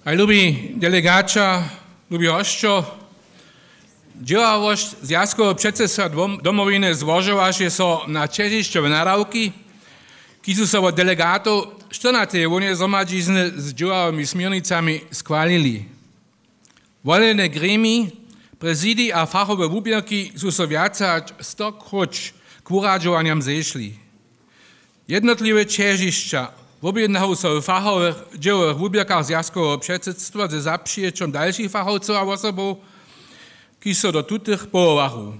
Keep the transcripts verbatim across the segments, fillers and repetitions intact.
Haj, lubi delegaća, lubi hosćo, dźěławosć zwjazkoweho předsydstwa dwom- Domowiny złožowaše so na ćežišćowe nadawki, kiž su so wot delegatow štyrnateje hłowneje zhromadźizny z dźěławymi směrnicami schwalili. Wolene gremij, prezidij a fachowe wuběrki su so wjace hač sto króć k wuradźowanjam zešli. Jednotliwe ćežišća wobjednachu so w fachowych dźěłowych wuběrkach zwjazkoweho předsydstwa ze zapřijećom dalšich fachowcow a wosobow, kiž so do tutych powołachu.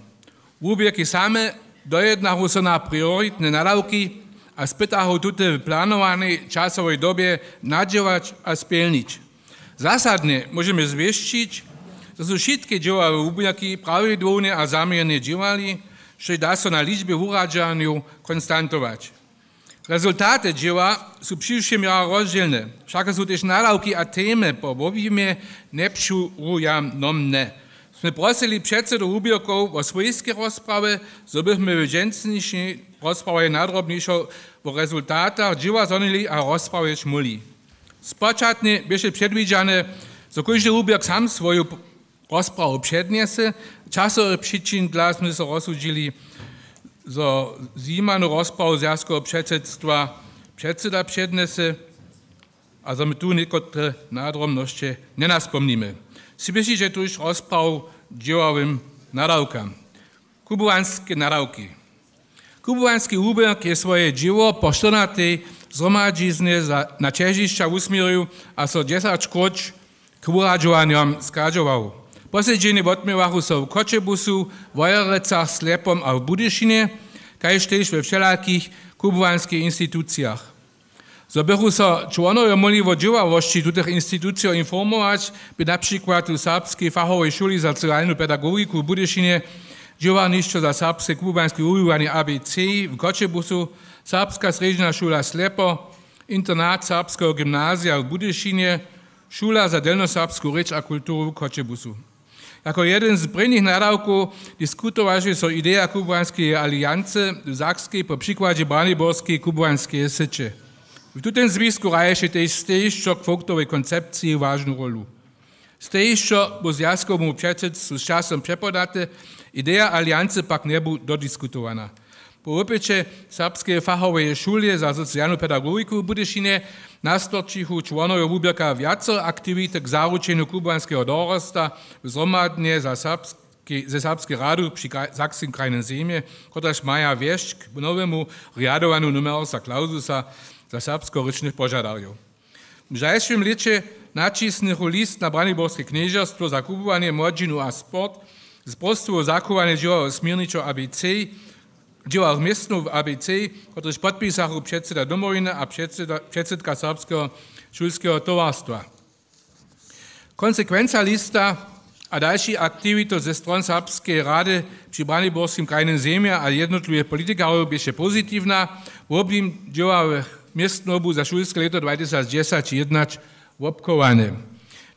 Wuběrki same dojednachu so na prioritne nadawki a spytachu tute w planowanej časowej dobje nadźěłać a spjelnić. Zasadnje móžemy zwěsćić, zo su wšitke dźěławe wuběrki prawidłownje a zaměrnje dźěłali, štož da so na ličbje wuradźowanjow konstantować. Rezultaty dźěła su přiwšěm jara rozdźělne, wšake su tež nadawki a temy po wobjimje njepřirujanomne. Smy prosyli předsedow wuběrkow wo swójske rozprawy, zo bychmy w dźensnišej rozprawje nadrobnišo wo rezultatach dźěła zhonili a rozprawjeć móhli. Spočatnje běše předwidźane, zo kóždy wuběrk sam swoju p- rozprawu přednjese. Z časowych přičin dla smy so rozsudźili, zo zjimanu rozprawu zwjazkoweho předsydstwa předsyda přednjese a zo my tu někotre nadrobnosće njenaspomnimy. Směšiće tuž rozprawu k dźěławym nadawkam. Kubłanske nadawki. Kubłanski wuběrk je swoje dźěło po štyrnatej zhromadźiznje za- na ćežišća wusměrił a so dźesać króć k wuradźowanjam schadźował. Posedźenje wotměwachu so w Choćebuzu, Wojerecach, Slepom a w Budyšinje, kaž tež we wšelakich kubłanskich institucijach. Zo bychu so čłonojo móhli wo dźěławosći tutych institucijow informować, bě na přikład w Serbskej fachowej šuli za socialnu pedagogiku w Budyšinje, Dźěłarnišćo za serbske kubłanske wuwiwanje A B C w Choćebuzu, Serbska srjedźna šula Slepo, internat Serbskeho gymnazija w Budyšinje, šula za delnjoserbsku rěč a kulturu w Choćebuzu. Jako jedyn z prěnich nadawkow diskutowaše so ideja kubłanskeje aliancy w Sakskej po přikładźe Braniborskeje kubłanskeje syće. W tutym zwisku hraješe tež stejišćo k fowktowej koncepciji wažnu rólu. Stejišćo bu zwjazkowemu předsydstwu z časom přepodate, ideja aliancy pak njebu dodiskutowana. Po wopyće Serbskeje fachoweje šule za socialnu pedagogiku w Budyšinje nastorčichu čłonojo wuběrka wjacore aktiwity k zaručenju kubłanskeho dorosta w zhromadnje za serbske, ze Serbskej radu při kraj- Sakskim krajnym sejmje, kotraž maja wjesć k nowemu rjadowanju numerosa claususa za serbskorěčnych požadarjow. W zašłym lěće naćisnychu list na Braniborske knježerstwo za kubłanje, młodźinu a sport z prostowow zachowanje dźěławych směrničow A B C, dźěławych městnow w A B C, kotryž podpisachu předsyda Domowiny a předsyda- předsydka Serbskeho šulskeho towarstwa. Konsekwenca lista a dalšich aktiwitow ze stron Serbskeje rady při Braniborskim krajnym sejmje a jednotliwych politikarjow běše pozitiwna. Wobjim dźěławych městnow bu za šulske lěto dwatysacdźesać jědnać wobchowany.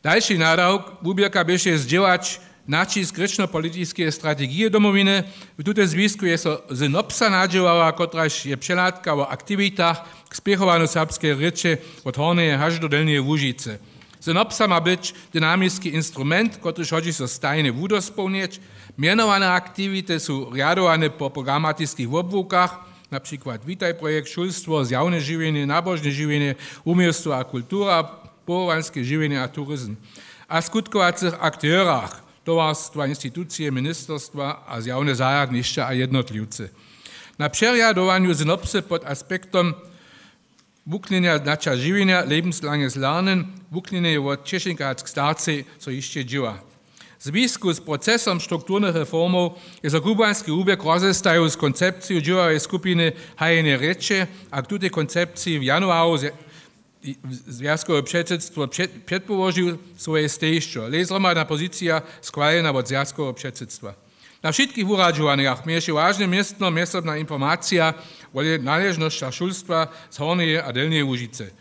Dalši nadawk wuběrka běše zdźěłać naćisk rěčnopolitiskeje strategije Domowiny. W tutym zwisku je so synopsa nadźěłała, kotraž je přehladka wo aktiwitach k spěchowanju serbskeje rěče wot Hornjeje haž do Delnjeje Łužicy. Synopsa ma być dynamiski instrument, kotryž hodźi so stajnje wudospołnjeć. Mjenowane aktiwity su rjadowane po programatiskich wobłuwkach, na přikład Witaj projekt, šulstwo, zjawne žiwjenje, nabožne žiwjenje, wuměłstwo a kultura, powołanske žiwjenje a turizm, a skutkowacych akterach, towarstwa, institucije, ministerstwa a zjawne zarjadnišća a jednotliwcy. Na přerjadowanju synopsy pod aspektom wuknjenja znaća žiwjenja, lebenslanges Lernen, wuknjenje wot ćešenka hač k starcej, so hišće dźěła. W zwisku z procesom strukturnych reformow je so kubłański wuběrk rozestajił z koncepciju dźěławeje skupiny Hajenje rěče a k tutej koncepciji w januaru z- zwjazkowe předsydstwo před- předpołožił swoje stejišćo, lež zhromadna pozicija schwalena wot zwjazkoweho předsydstwa. Na wšitkich wuradźowanjach měješe wažne městno mjezsobna informacija wo naležnosćach šulstwa z Hornjeje a Delnjeje Łužicy.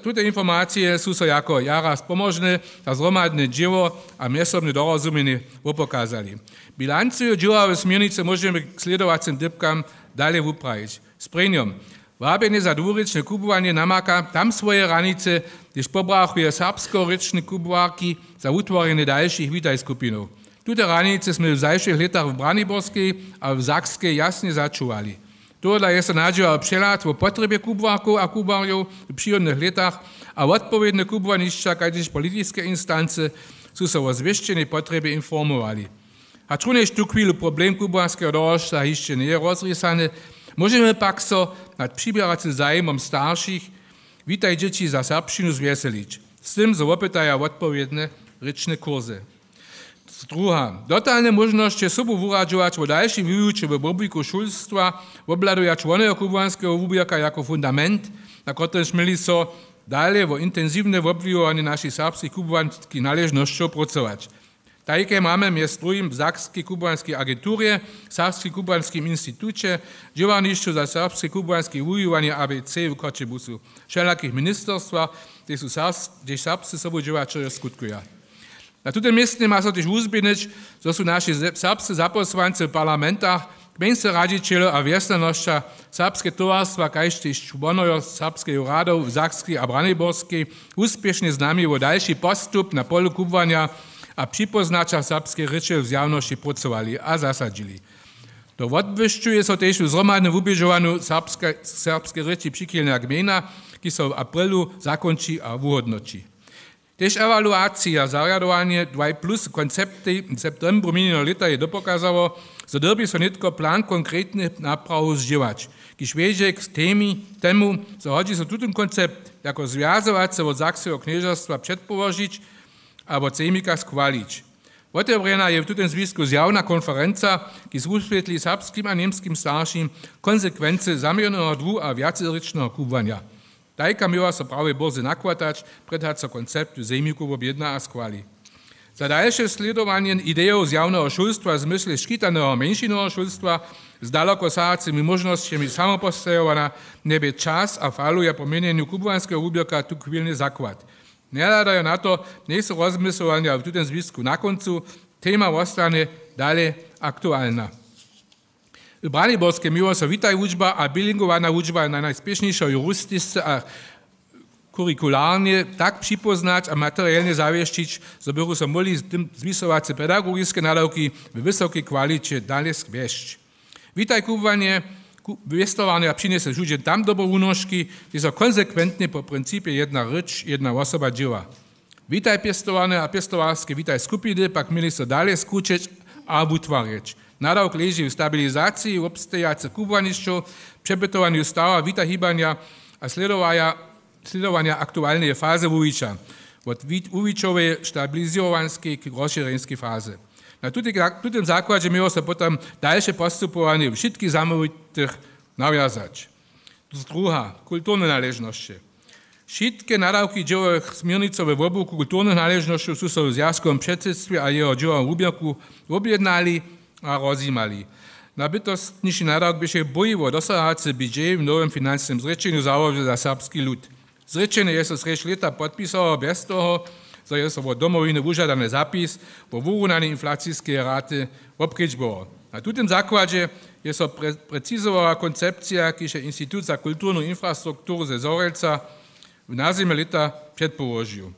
Tute informacije su so jako jara spomožne za zhromadne dźěło a mjezsobne dorozumjenje wopokazali. Bilancuju dźěławe směrnicy móžemy k slědowacym dypkam dale wuprajić. Sprěnjom Wabjenje za dwurěčne kubłanje namaka tam swoje hranice, hdyž pobrachuje serbskorěčne kubłarki za wutworjenje dalšich witaj skupinow. Tute hranice smy w zašłych lětach w Braniborskej a w Sakskej jasnje začuwali. Tohodla je so nadźěłał přehlad wo potrjebje kubłarkow a kubłarjow w přichodnych lětach a wotpowědne kubłanišća kaž tež politiske instancy su so wo zwěsćenej potrjebje informowali. Hačrunjež tuchwilu problem kubłanskeho dorošća hišće njeje rozrisany, móžemy pak so nad přiběracym zajimom staršich witaj dźěći za serbšćinu zwjeselić, z tym zo wopytaja wotpowědne rěčne kurse. Druha, dotalne móžnosće sobu wuradźować wo dalšim wuwiće we wobłuku šulstwa, wobhladujać woneho kubłanskeho wuběrka jako fundament, na kotrymž měli so dale wo intensiwne wobwliwowanje našich serbskich kubłanskich naležnosćow prócować. Tajke mamy mjez druhim w sakskej kubłanskej agenturje, serbskim kubłanskim instituće, dźěłarnišću za serbske kubłanske wuwiwanje abc w choćebuzu, wšelakich ministerstwach, hdźež su serbscy sobudźěłaćerjo skutkuja. Na tutym městnje ma so tež wuzběhnyć, zo su naši serbscy zapósłancy w parlamentach, gmejnscy radźićelow a wjesnjanosća, serbske towarstwa kaž tež wonojo serbskeju radow w sakskej a braniborskej wuspěšnje z nami wo dalši postup na polu kubłanja a připóznaća serbskeje rěče w zjawnosći prócowali a zasadźili. To wotbłyšćuje so tež w zhromadnym wuběžowanju serbskeje rěči přichilneja gmejna, kiž so w aprilu zakónči a wuhódnoći. Tež ewaluacija zarjadowanje dwaj plus konceptej w septembru minjeneho lěta je dopokazało, zo dyrbi so nětko plan konkretnych naprawow zdźěłać, kiž wjedźe k temi temu, zo hodźi so tutón koncept jako zwjazowacy wot sakskeho knježerstwa předpołožić a wot sejmika schwalić. Wotewrjena je w tutym zwisku zjawna konferenca, kiž wuswětli serbskim a němskim staršim konsekwency zaměrneho dwu a wjacerěčneho kubłanja. Tajka měła so prawje bórze nachwatać, prjed hač so koncept w zejmikow wobjedna a schwali. Za dalše slědowanje idejow zjawneho šulstwa w zmysle škitaneho mjeńšinoweho šulstwa z dalokosahacymi móžnosćemi samopostajowana njebě čas a faluja po měnjenju kubłanskeho wuběrka tuchwilny zakład. Njehladajo na to, njejsu rozmyslowanja w tutym zwisku na kóncu, tema wostanje dale aktualna. W Braniborskej měło so witaj wučba a bilingowana wučba na najspěšnjejšej juristisce a kurikularnje tak připóznać a materielnje zawěsćić, zo bychu so móhli z tym zwisowace pedagogiske nadawki we wysokej kwaliće dale swjesć. Witaj kubłanje, wěstowarnja přinjese wšudźe tam dobre wunožki, hdźež so konsekwentnje po principje jedna rěč, jedna wosoba dźěła. Witaj pěstowarnje a pěstowarske witaj skupiny pak měli so dale skrućeć a wutwarjeć. Nadawk leži w stabilizaciji wobstajacych kubłanišćow, přepytowanju stawa witaj hibanja a slědowanja aktualneje fazy wuwića, wot wuwićoweje stabilizěrowanskej k rozšěrjenskej fazy. Na tutym zakładźe měło so potom dalše postupowanje wšitkich zamołwitych nawjazać. Druha, kulturne naležnosće. Wšitke nadawki dźěłowych směrnicow we wobłuku kulturnych naležnosćow su so w zwjazkowym předsydstwje a jeho dźěłowym wuběrku wobjednali a rozjimali. Najbytostniši nadawk běše bój wo dosahacy budžet w nowym financnym zrěčenju załožby za serbski lud. Zrěčenje je so srjedź lěta podpisało bjez toho, zo je so wot Domowiny wužadany zapis wo wurunanje inflaciskeje raty wobkedźbował. Na tutym zakładźe je so precizowała koncepcija, kiž je Institut za kulturnu infrastrukturu ze Zhorjelca w nazymje lěta předpołožił.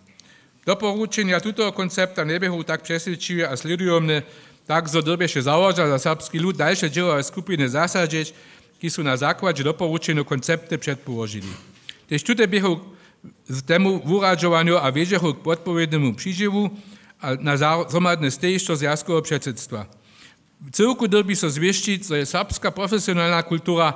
Doporučenja tutoho koncepta njeběchu tak přeswědčiwe a slědujomne, tak zo dyrbješe załožba za serbski lud dalše dźěłowe skupiny zasadźeć, kiž su na zakładźe doporučeneho koncepty předpołožili. Tež tute běchu k temu wuradźowanju a wjedźechu k wotpowědnemu přidźěłu na zhromadne stejišćo zwjazkoweho předsydstwa. W cyłku dyrbi so zwěsćić, zo je serbska profesionalna kultura,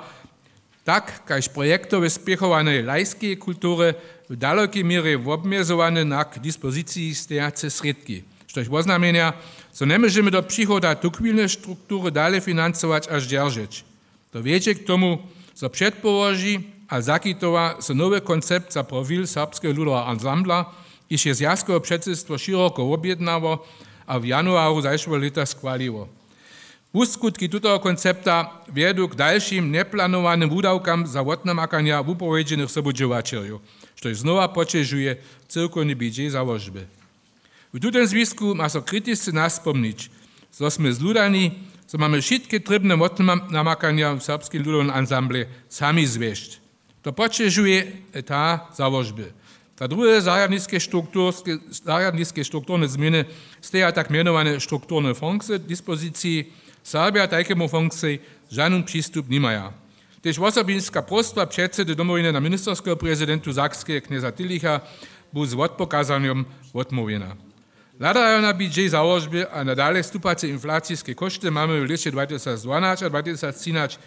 tak kaž projektowe spěchowanej lajskeje kultury, w dalokej měrje wobmjezowane na k dispoziciji stejace srědki, štož woznamjenja, zo njemóžemy do přichoda tuchwilne struktury dale financować a zdźeržeć. To wjedźe k tomu, zo předpołoži a zakitowa so nowy koncept za profil serbskeho ludoweho ansambla, kiž je zwjazkowe předsydstwo šěroko wobjednało a w januaru zašłeho lěta schwaliło. Wuskutki tutoho koncepta wjedu k dalšim njeplanowanymy wudawkam za wotnamakanja wupowjedźenych sobudźěłaćerjow, štož znowa poćežuje cyłkowny budžet załožby. W tutym zwisku ma so kritisce naspomnić, zo smy zludani, zo mamy wšitke trěbne wotnamakanja w serbskim ludowym ansamble sami zwjesć. To poćežuje ta załožby. Za druhe zarjadniske strukturske zarjadniske strukturne změny steja tak mjenowane strukturne fonkce k dispoziciji. Serbja tajkemu fonkcej žadyn přistup nimaja. Tež wosobinska próstwa předsedy Domowiny na ministerskeho prezidentu Sakskeje knjeza Tillicha bu z wotpokazanjom wotmołwjena. Hladajo na bidźej załožby a na dale stupace inflaciske kóšty mamy w lěće dwa tysac dwanaće a dwa tysac třinaće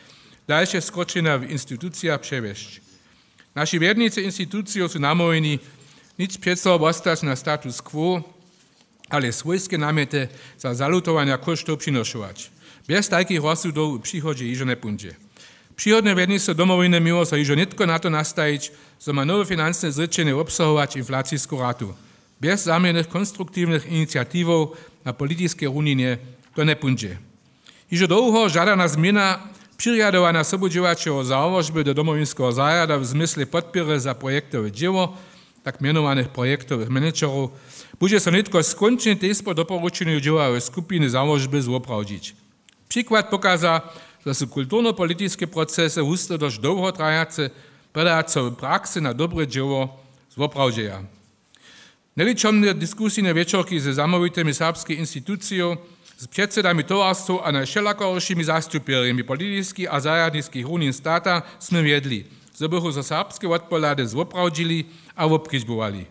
dalše skróčenja w institucijach přewjesć. Naši wjednicy institucijow su namołwjeni nic přeco wostać na status quo, ale swójske namjety za zalutowanja kóštow přinošować. Bjez tajkich rozsudow w přichodźe hižo njepóńdźe. Přichodne wjednistwo Domowiny měło so hižo nětko na to nastajić, zo ma nowe financne zrěčenje wobsahować inflacisku ratu. Bjez zaměrnych konstruktiwnych iniciatiwow na politiskej runinje to njepóńdźe. Hižo dołho žadana změna přirjadowanja sobudźěłaćeho załožby do domowinskeho zarjada w zmysle podpěry za projektowe dźěło, tak mjenowanych projektowych managerow, budźe so nětko skónčnje tež po doporučenju dźěławeje skupiny załožby zwoprawdźić. Přikład pokaza, zo su kulturno-politiske procesy husto dosć dołho trajace, prjedy so w praksy na dobre dźěło zwoprawdźeja. Njeličomne diskusijne wječorki ze zamołwitymi serbskich institucijow, z předsedami towarstwow a najwšelakorišimi zastupjerjemi politiskich a zarjadniskich runin stata smy wjedli, zo bychu so serbske wotpohlady zwoprawdźili a wobkedźbowali.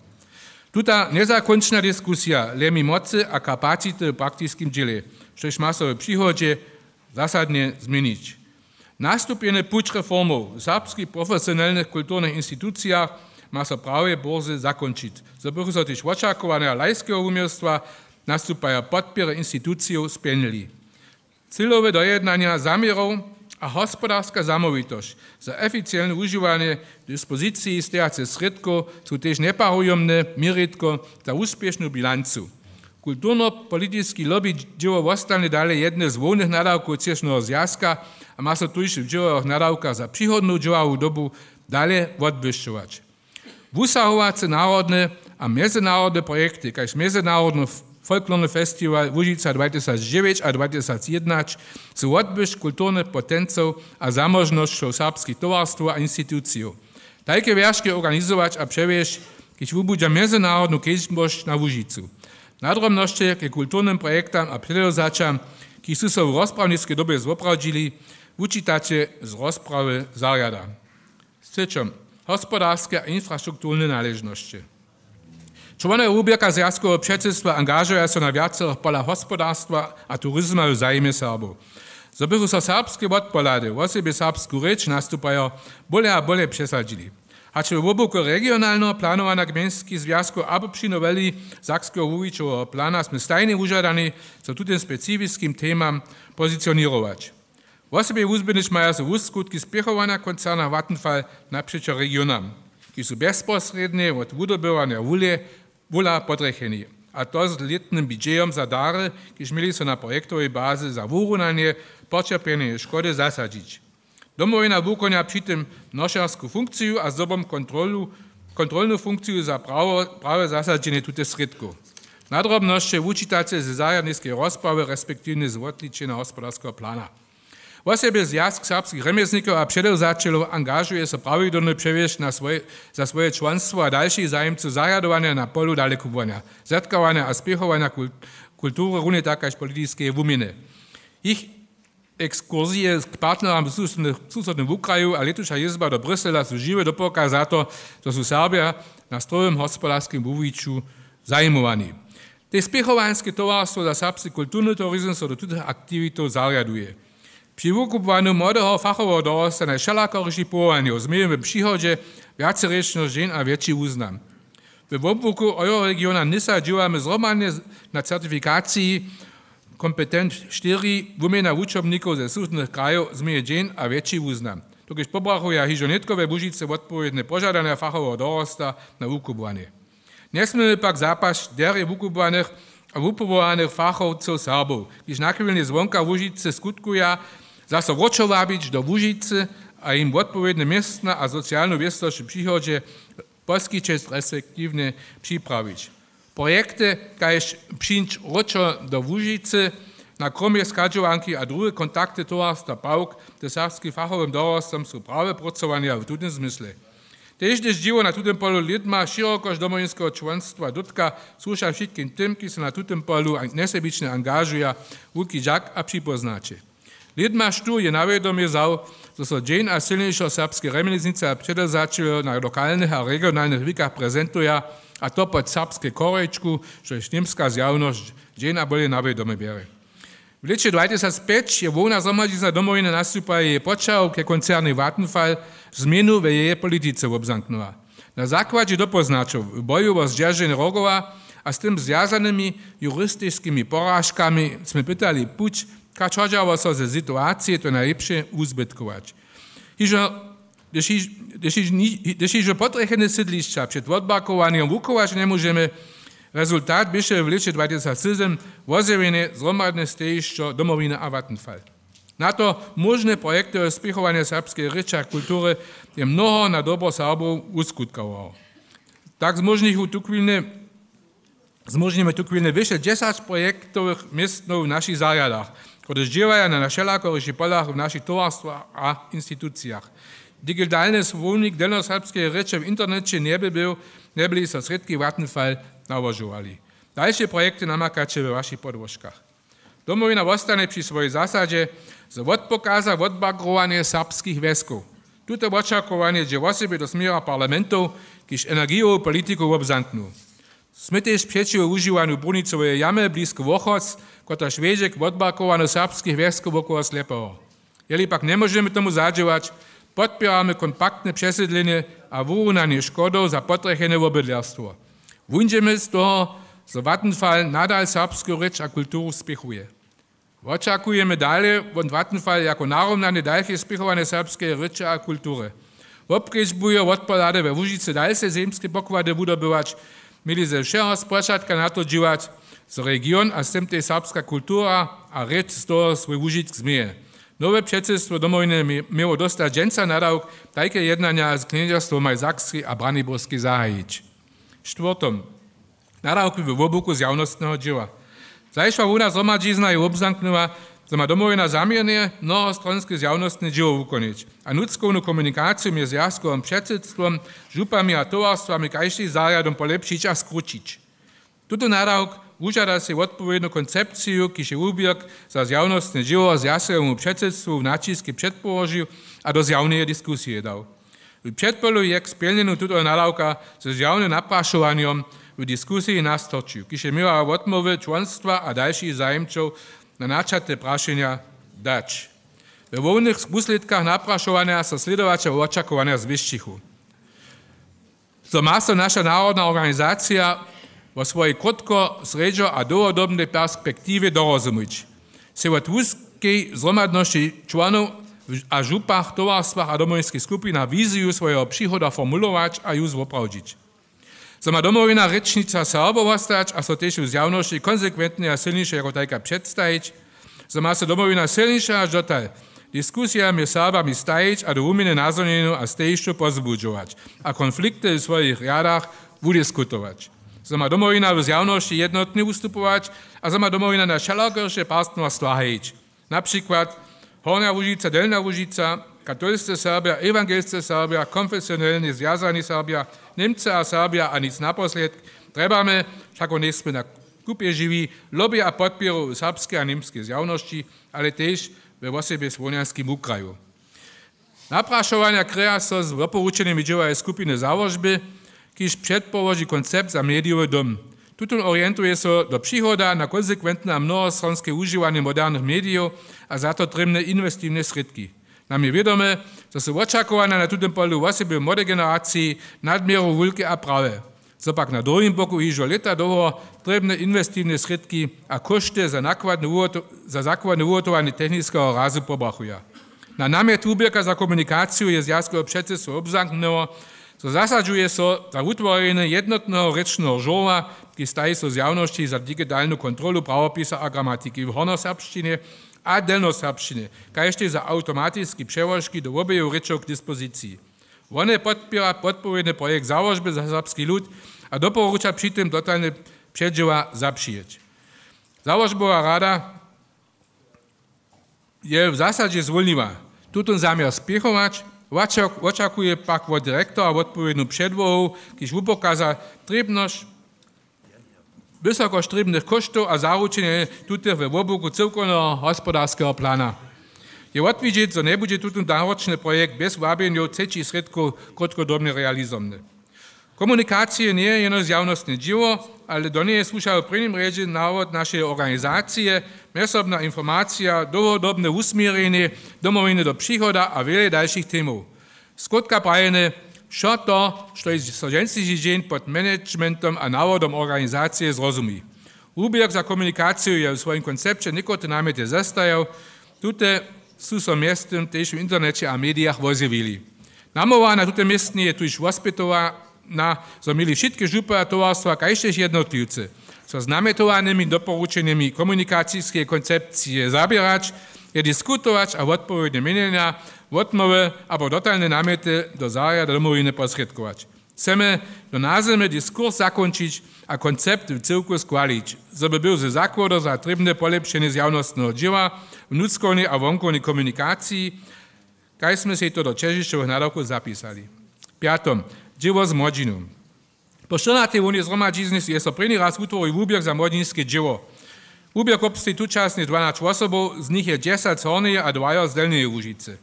Tuta njezakónčna diskusija lemi mocy a kapacity w praktiskim dźěle, štož ma so w přichodźe zasadnje změnić. Nastupjeny puć reformow w serbskich profesionelnych kulturnych institucijach ma so prawje bórze zakónčić, zo bychu so tež wočakowanja lajskeho wuměłstwa nastupaja podpěry institucijow spjelnili. Cylowe dojednanja zaměrow a hospodarska zamołwitosć za oficielne wužiwanje dispoziciji stejace srědkow su tež njeparujomne měritko za wuspěšnu bilancu. Kulturno-politiski lobby dźěło wostanje dale jedne z hłownych nadawkow třěšneho zwjazka a ma so tuž w dźěławnych nadawkach za přichodnu dźěławu dobu dale wotbłyšćować. Wusahowace narodne a mjezynarodne projekty, kaž Mjezynarodny folklorny festiwal Łužica dwa tysac dźewjeć a dwa tysac jědnaće, su wotbłyšk kulturnych potencow a zamóžnosćow serbskich towarstwow a institucijow. Tajke wjerški organizować a přewjesć, kiž wubudźa mjezynarodnu kedźbosć na Łužicu. Nadrobnosće ke kulturnym projektam a předewzaćam, kiž su so w rozprawniskej dobje zwoprawdźili, wučitaće z rozprawy zarjada. Srěćom, hospodarske a infrastrukturne naležnosće. Čłonojo wuběrka zwjazkoweho předsydstwa angažuja so na wjacorych polach hospodarstwa a turizma w zajimje Serbow, zo bychu so serbske wotpohlady, wosebje serbsku rěč nastupajo, bóle a bóle přesadźili. Hač we wobłuku regionalneho planowanja gmejnskich zwjazkow abo při noweli sakskeho wuwićoweho plana smy stajnje wužadani, so tutym specifiskim temam pozicioněrować. Wosebje wuzběhnyć maja so wuskutki spěchowanja koncerna Vattenfall napřećo regionam, kiž su bjezposrědnje wot wudobywanja wule, wula podrjecheni, a to z lětnym budźejom za dary, kiž měli so na projektowej bazy za wurunanje poćerpjeneje škody zasadźić. Domowina wukonja při tym nošersku funkciju a zdobom kontrolu, kontrolnu funkciju za prawo, prawe zasadźenje tutych srědkow. Nadrobnosće wučitaće ze zarjadniskeje rozprawy respektiwnje z wotličenja hospodarskeho plana. Wosebje Zwjazk serbskich rjemjeznikow a předewzaćelow angažuje so prawidłownje přewjesć na swój-, za swoje čłonstwo a dalšich zajimcow zarjadowanja na polu dalekubłanja, zetkowanja a spěchowanja kult-, kultury, runje tak kaž politiskeje wuměny. Jich ekskursije k partneram w susodnych, w susodnym wukraju a lětuša jězba do Brusela su žiwy dopoka za to, zo su Serbja na strowym hospodarskim wuwiću zajimowani. Tež spěchowanske towarstwo za serbski kulturny turizm so do tutych aktiwitow zarjaduje. Při wukubłanju młodeho fachoweho dorosta najwšelakorišich powołanjow změjemy w přichodźe wjacerěčnosć dźeń a wjetši wuznam. We wobłuku Euroregiona nysa dźěłamy zhromadnje na certifikaciji Kompetent štyri, wuměna wučobnikow ze susodnych krajow, změje dźeń a wjetši wuznam. Dokelž pobrachuja hižo nětko we Łužicy wotpowědne požadanja fachoweho dorosta na wukubłanje. Njesměmy pak zapasć derje wukubłanych a wupowołanych fachowcow Serbow, kiž nachwilnje zwonka Łužicy skutkuja, zaso wróćo wabić do Łužicy a jim wotpowědne městna a socialnu wěstosć w přichodźe poskićeć respektiwnje připrawić. Projekty kaž Přińdź wróćo do Łužicy, Na kromje schadźowanki a druhe kontakty towarstwa pawk ze serbskim fachowym dorostom su prawje prócowanja w tutym zmysle. Tež hdyž dźěło na tutym polu lědma šěroko domowinskeho čłonstwa dótka, słuša wšitkim tym, kiž so na tutym polu njesebičnje angažuja, wulki dźak a připóznaće. Lědma štó je na wědomje wzał, zo so dźeń a sylnišo serbske rjemjeznjeca předewzaćeho na lokalnych a regionalnych wikach prezentuja, a to pod serbske korejčku, štož němska zjawnosć dźeń a bóle na wědomje bjerje. W lěće dwatysacpjeć je hłowna zhromadźizna Domowiny nastupa jeje poćahał ke koncernej Vattenfall, změnu we jeje politice wobzamknyła. Na zakładźe dopóznaćow w boju wo zdźerženje Rogowa a z tym zwjazanymi juristiskimi poražkami smy pytali puć, kaž hodźało so ze situacije to najlěpše wuzbytkować. Hižo, hdyž hiž-, hdyž hiž ni-, hdyž hižo potrjechene sydlišća před wotbarkowanjom wuchować njemóžemy, rezultat běše w lěće dwatysacsyzym wozjewjene zhromadne stejišćo Domowiny a Vattenfall. Na to móžne projektowe spěchowanje serbskeje rěče a kultury je mnoho na dobro Serbow wuskutkowało. Tak zmóžnichu tuchwilnje, zmóžnimy tuchwilnje wyše dźesać projektowych městnow w našich zarjadach, kotrež dźěłaja na wšelakorichich polach w našich towarstwach a institucijach. Digitalny słownik delnjoserbskeje rěče w interneće njeby był, njebyli so srědki Vattenfall nałožowali. Dalše projekty namakaće we wašich podłožkach. Domowina wostanje při swojej zasadźe, zo wotpokaza wotbagrowanje serbskich wjeskow. Tute wočakowanje dźe wosebje do směra parlamentow, kiž energijowu politiku wobzamknu. Smy tež přećiwo wužiwanju brunicoweje jamy blisko Wochoc, kotraž wjedźe k wotbarkowaniu serbskich wjeskow wokoło Slepeho. Jeli pak njemóžemy tomu zadźěłać, podpěramy kompaktne přesydlenje a wurunanje škodow za potrjechene wobydlerstwo. Wuńdźemy z toho, zo Vattenfall nadal serbsku rěč a kulturu spěchuje. Wočakujemy dale wot Vattenfall jako narunane dalše spěchowanje serbskeje rěče a kultury. Wobkedźbujo wotpohlady we Łužicy dalše zemske pokłady wudobywać, měli ze wšeho spočatka na to dźěłać, zo region a z tym tež serbska kultura a rěč z toho swój wužitk změje. Nowe předsydstwo Domowiny mě-, měło dóstać dźensa nadawk, tajke jednanja z knježerstwomaj Sakskej a Braniborskej zahajić. Štwórtom. Nadawki we wobłuku zjawnostneho dźěła. Zašła hłowna zhromadźizna je wobzamknyła, zo ma Domowina zaměrnje mnohostronske zjawnostne dźěło wukonić a nutřkownu komunikaciju mjez zwjazkowym předsydstwom, župami a towarstwami kaž tež zarjadom polepšić a skrućić. Tuto nadawk wužada sej wotpowědnu koncepciju, kiž je wuběrk za zjawnostne dźěło zwjazkowemu předsydstwu w naćiskej předpołožił a do zjawneje diskusije dał. W předpolu je k spjelnjenju tutoho nadawka ze zjawnym naprašowanjom w diskusiji nastorčił, kiž je měła wotmołwy čłonstwa a dalšich zajimčow na načate prašenja dać. We hłownych wuslědkach naprašowanja so slědowaćo wočakowanja zwěsćichu. Zo ma so naša narodna organizacija wo swojej krótko-, srjedźo- a dołhodobnej perspektiwje dorozumić, sej wot wuskej zhromadnosći čłonow a župach, towarstwach a domowinskich skupinach wiziju swojeho přichoda formulować a ju zwoprawdźić. Zo ma Domowina rěčnica Serbow wostać a so tež w zjawnosći konsekwentnje a sylniše jako tajka předstajić, zo ma so Domowina sylniše hač dotal w diskusijach mjez Serbami stajić a do wuměny nazhonjenjow a stejišćow pozbudźować a konflikty w swojich rjadach wudiskutować, zo ma Domowina w zjawnosći jednotnje wustupować a zo ma Domowina na wšelakoriše partnerstwa hajić. Na přikład Hornja Łužica, Delnja Łužica, katolsce Serbja, ewangelsce Serbja, konfesionelnje zwjazani Serbja, Němcy a Serbja a nic naposledk, trjebamy, wšako njejsmy na kupje žiwi, lobby a podpěru w serbskej a němskej zjawnosći, ale tež we wosebje w Słowjanskim wukraju. Naprašowanja kryja so z doporučenymi dźěłoweje skupiny załožby, kiž předpołoži koncept za medijowy dom. Tutón orientuje so do přichoda na konsekwentne a mnohostronske wužiwanje modernych medijow a za to trěbne inwestiwne srědki. Nam je wědome, zo su wočakowanja na tutym polu wosebje w młodej generaciji nadměru wulke a prawe, zo pak na druhim boku hižo lěta dołho trěbne inwestiwne srědki a kóšty za nakładne wuhoto-, za zakładne wuhotowanje techniskeho razu pobrachuja. Na namjet wuběrka za komunikaciju je zwjazkowe předsydstwo wobzamknyło, zo zasadźuje so za wutworjenje jednotneho rěčneho žurła, kiž staji so zjawnosći za digitalnu kontrolu prawopisa a gramatiki w hornjoserbšćinje a delnjoserbšćinje, kaž tež za awtomatiske přełožki do wobeju rěčow k dispoziciji. Wone podpěra podpowědny projekt załožby za serbski lud a doporuča při tym dotalne předźěła zapřijeć. Załožbowa rada je w zasadźe zwólniła. Tutón zaměr spěchować, wočak- wočakuje pak wot direktora wotpowědnu předłohu, kiž wupokaza trěbnosć wysokotrěbnych kóštow a zaručenje tutych we wobłuku cyłkowneho hospodarskeho plana. Je wotwidźeć, zo njebudźe tutón naročny projekt bjez wabjenjow třećich srědkow krótkodobnje realizowny. Komunikacije njeje jeno zjawnostne dźěło, ale do njeje słušajo w prěnim rjedźe nawod našeje organizacije, mjezsobna informacija, dołhodobne wusměrjenje Domowiny do přichoda a wjele dalšich temow. Skrótka prajene, wšo to, štož so dźensniši dźeń pod managementom a nawodom organizacije zrozumi. Wuběrk za komunikaciju je w swojim koncepće někotre namjety zestajał. Tute su so mjeztym tež w interneće a medijach wozjewili. Namołwa na tute městnje je tuž wospytowana, zo měli wšitke župy a towarstwa kaž tež jednotliwcy so z namjetowanymi doporučenjemi komunikaciskeje koncepcije zaběrać, je diskutować a wotpowědne měnjenja, wotmołwy abo dotalne namjety do zarjada Domowiny posrědkować. Chcemy do nazymy diskurs zakónčić a koncept w cyłku schwalić, zo by był ze zakłodo za trěbne polěpšenje zjawnostneho dźěła w nutřkownej a wonkownej komunikaciji, kaž smy sej to do ćežišćowych nadawkow zapisali. Pjato. Dźěło z młodźinu. Po štyrnatej hłownej zhromadźiznje je so prěni raz wutworił wuběrk za młodźinske dźěło. Wuběrk wobsteji tučasnje dwanać wosobow, z nich je dźesać z Hornjeje a dwajo z Delnjeje Łužicy.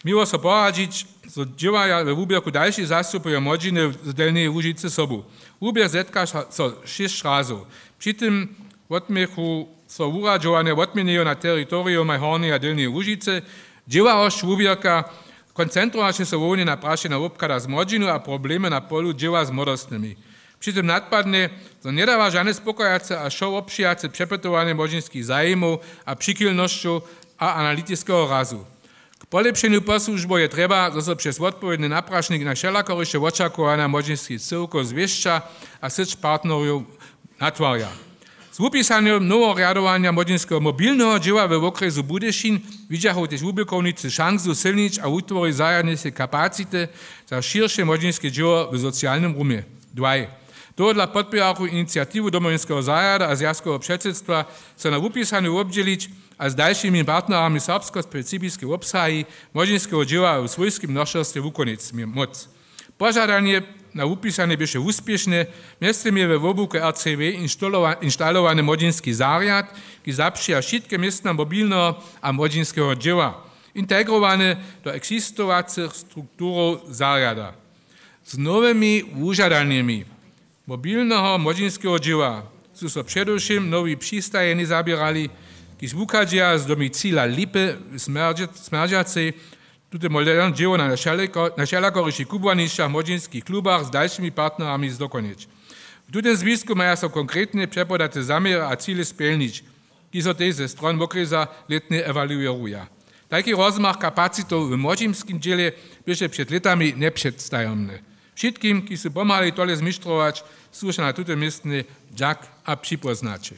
Měło so poradźić, zo dźěłaja we wuběrku dalšej zastupujo młodźiny z Delnjeje Łužicy sobu. Wuběrk zetka ša- so šěsć razow. Při tym wotměchu so wuradźowanja wotměnjeju na teritorijumaj Hornjeje a Delnjeje Łužicy. Dźěławosć wuběrka koncentrowaše so hłowne na prašenja wobchada z młodźinu a problemy na polu dźěła z młodostnymi. Při tym nadpadnje, zo njedawa žane spokojace a wšowobpřijace přepytowanje młodźinskich zajimow a přichilnosćow a analytiskeho razu. K polěpšenju posłužbow je trjeba, zo so přez wotpowědny naprašnik na wšelakoriše wočakowanja młodźinskich cyłkow zwěsća a syć partnerjow natwarja. Z wupisanjom noweho rjadowanja młodźinskeho mobilneho dźěła we wokrjesu Budyšin widźachu tež wuběrkownicy šansu sylnić a wutworić zarjadniske kapacity za šěrše młodźinske dźěło w socialnym rumje. Dwaj. Tohodla podpěrachu iniciatiwu Domowinského zarjada a zwjazkoweho předsydstwa, so na wupisanju wobdźělić a z dalšimi partnerami serbskospecifiske wobsahi młodźinskeho dźěła w swójskim nošerstwje wukonjeć móc. Požadanje na wupisanje běše wuspěšne. Mjeztym je we wobłuku R C W inštalowa- inštalowany młodźinski zarjad, kiž zapřija wšitke městna mobilneho a młodźinskeho dźěła, integrowany do eksistowacych strukturow zarjada. Z nowymi wužadanjemi mobilneho młodźinskeho dźěła su so předewšěm nowi přistajenje zaběrali, kiž wuchadźeja z domicila Lipy w Smjerdźe- Smjerdźacej. Tute molerno dźěło na wšelako- na wšelakorišich kubłanišćach, młodźinskich klubach z dalšimi partnerami zdokonjeć. W tutym zwisku maja so konkretnje přepodate zaměry a cile spjelnić, kiž so tež ze stron wokrjesa lětnje ewaluěruja. Tajki rozmach kapacitow w młodźinskim dźěle běše před lětami njepředstajomny. Wšitkim, kiž su pomhali tole zmištrować, słuša na tutym městnje dźak a připóznaće.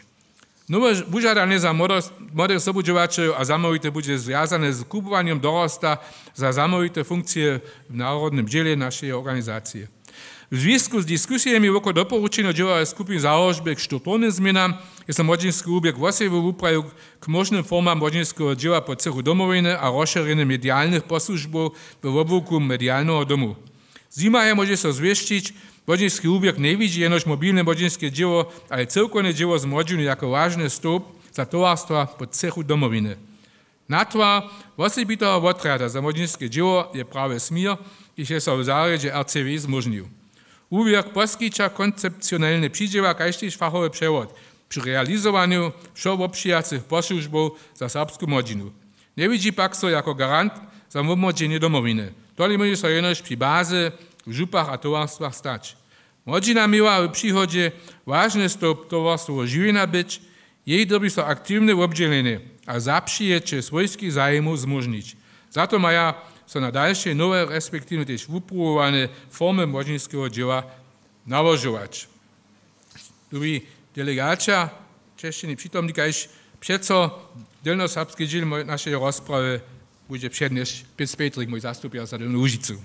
Nowe ž- wužadanje za młodost- młodych sobudźěłaćerjow a zamołwite budźe zwjazane z kubłanjom dorosta za zamołwite funkcije w narodnym dźěle našeje organizacije. W zwisku z diskusijemi wokoło doporučenjow dźěłoweje skupiny załožby k strukturnym změnam je so młodźinski wuběrk wosebje wuprajił k móžnym formam młodźinskeho dźěła po třěchu Domowiny a rozšěrjenju medialnych posłužbow we wobłuku medialneho domu. Zjima je móže so zwěsćić, młodźinski wuběrk njewidźi jenož mobilne młodźinske dźěło, ale cyłkowne dźěło z młodźinu jako wažny stołp za towarstwa po třěchu Domowiny. Natwar wosebiteho wotrjada za młodźinske dźěło je prawje směr, kiž je so w zarjedźe R C W zmóžnił. Wuběrk poskića koncepcionelne přidźěła kaž tež fachowy přewod při realizowanju wšowobpřijacych posłužbow za serbsku młodźinu. Njewidźi pak so jako garant za wobmłodźenje Domowiny. Tole móže so jenož při bazy w župach a towarstwach stać. Młodźina měła w přichodźe wažny stołp towarstwoweho žiwjenja być, jej dyrbi so aktiwne wobdźělenje a zapřijeće swójskich zajimow zmóžnić. Za to maja so na dalše nowe respektiwnje tež wupruwowane formy młodźinskeho dźěła nałožować. Dubi delegaća, česćeni přitomni, kaž přeco delnjoserbski dźěl moj- našeje rozprawy budźe přednješ Pěc Petrik, mój zastupjer za Delnju Łužicu.